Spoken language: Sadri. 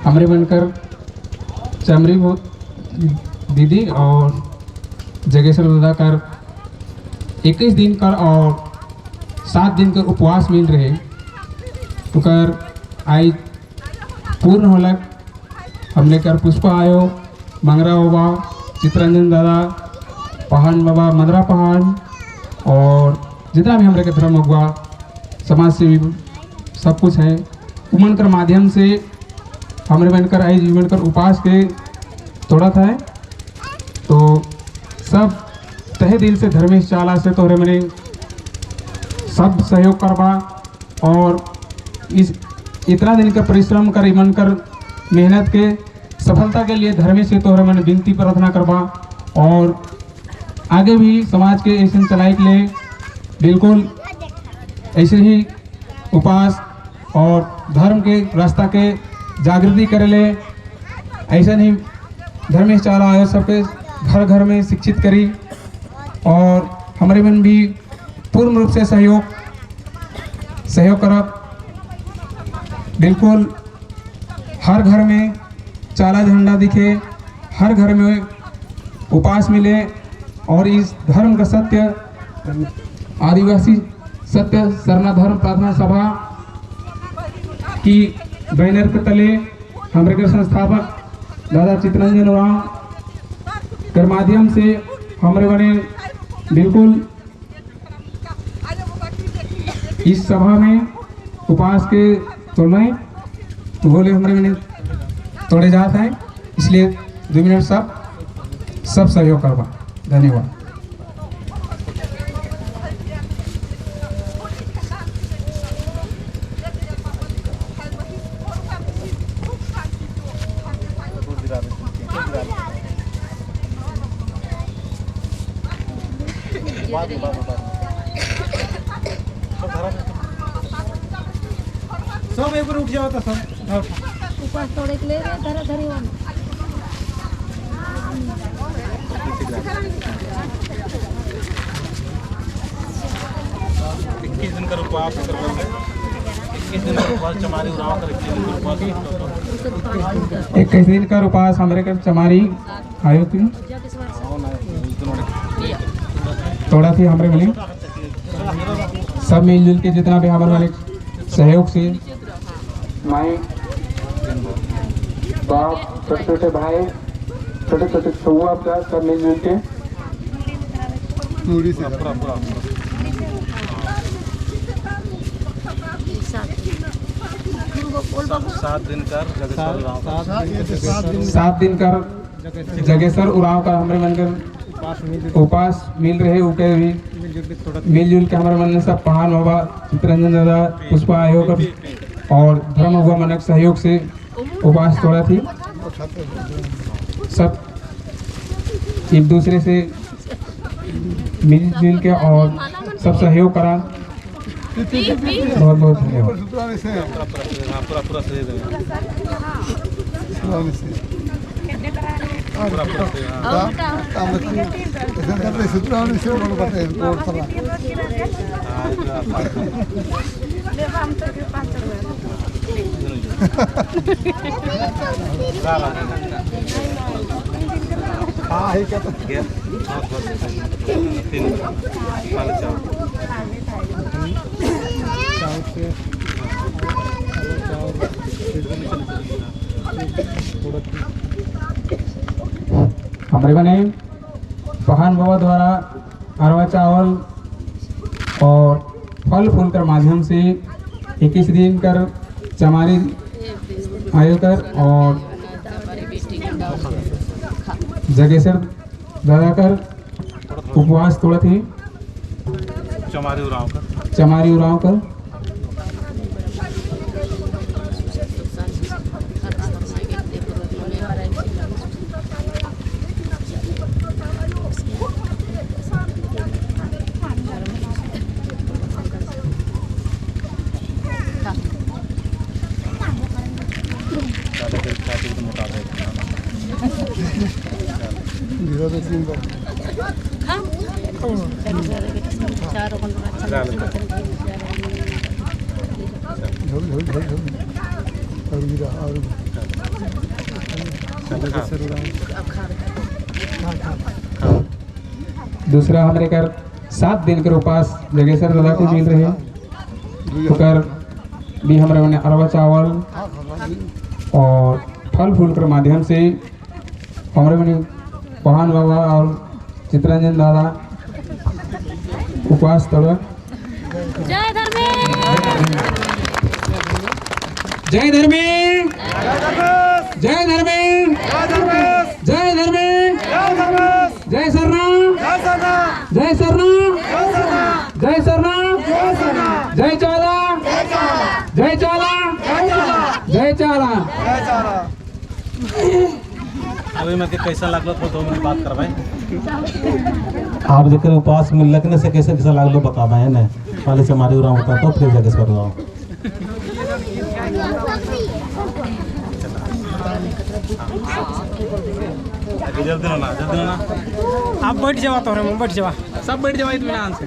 हमरे बनकर चमरी दीदी और जगेश्वर दादा कर 21 दिन कर और 7 दिन कर उपवास मिल रहे उकर आई पूर्ण होलक। हमने कर पुष्पा आयो, मंगरा बाबा, चित्रंजन दादा, पहान बाबा, मदरा पहान और जितना भी हमारे के धर्म अगुआ समाज सेवी सब कुछ है उमन कर माध्यम से हमरे बनकर आई जीवन कर उपवास के तोड़ा था। तो सब तहे दिल से धर्मेश चाला से तोहरे मैंने सब सहयोग करवा और इस इतना दिन का परिश्रम कर इमन कर मेहनत के सफलता के लिए धर्मेश से तोहरे मैंने विनती प्रार्थना करवा और आगे भी समाज के ऐसे चलाई के लिए बिल्कुल ऐसे ही उपवास और धर्म के रास्ता के जागृति करे ले ऐसे नहीं धर्मेश चाला आयो सबके घर घर में शिक्षित करी और हमारे मन भी पूर्ण रूप से सहयोग करब। बिल्कुल हर घर में चाला झंडा दिखे, हर घर में उपवास मिले और इस धर्म का सत्य आदिवासी सत्य सरना धर्म प्रार्थना सभा की बैनर के तले हमारे के संस्थापक दादा चित्रंजन उरांव के माध्यम से हमारे बने बिल्कुल इस सभा में उपवास के तोड़ने तो बोले हमारे मैंने तोड़े जाते हैं, इसलिए 2 मिनट सब सब सहयोग करवा। धन्यवाद। सब एक बार उठ जाओ तो सब उपवास तोड़े के लिए धरा धरी वन 21 दिन का उपवास करवाएंगे। 21 दिन का उपवास चमारी उरांव कर 21 दिन का उपवास 21 दिन का उपवास हमारे कर चमारी आयो थी तोड़ा थी हमारे मिली सब मिलजुल के जितना भी हमारे वाले सहयोग से माई बाप छोटे छोटे भाई छोटे छोटे छुआ सब मिलजुल के सात दिन कर 7 दिन कर जगेश्वर उरांव का हमारे मन कर उपवास मिल रहे उके भी मिलजुल के हमारे मन ने सब पहान बाबा चित्रंजन दादा पुष्पा आयोग और धर्म अगुआ मनक सहयोग से उपवास तोड़ा थी। सब एक दूसरे से मिलजुल के और सब सहयोग करा। बहुत बहुत धन्यवाद। हमारे बने पहान बाबा द्वारा अरवा चावल और फल फूल कर माध्यम से 21 दिन कर चमारी आयोकर और जगेश्वर दादा कर उपवास तोड़ा थी चमारी उरांव कर चमारी उरांव कर। दूसरा हमरे कर 7 दिन के उपवास जगेसर दादा को मिल रहे, ओकर भी हमारे मने अरवा चावल और फल फूल के माध्यम से हमारे मने पहान बाबा और चित्रंजन दादा उपवास तोड़। जय धर्मेश। जय धर्मेश, जय धर्मेश, जय धर्मेश, जय सरना, जय सरना, जय सरना, जय चाला, जय चाला, जय चाला। अभी मैं कैसा लागलो तो 2 मिनट बात करवाए। आप जेकर उपवास मिलक ने से कैसे कैसा लागलो बतावा है ना। पहले चमारी उरांव होता तो फिर जागेश्वर उरांव। जल्दी ना, जल्दी ना। आप बैठ जावा, तोहरे में बैठ जावा। सब बैठ जाओ इत्मीनान से।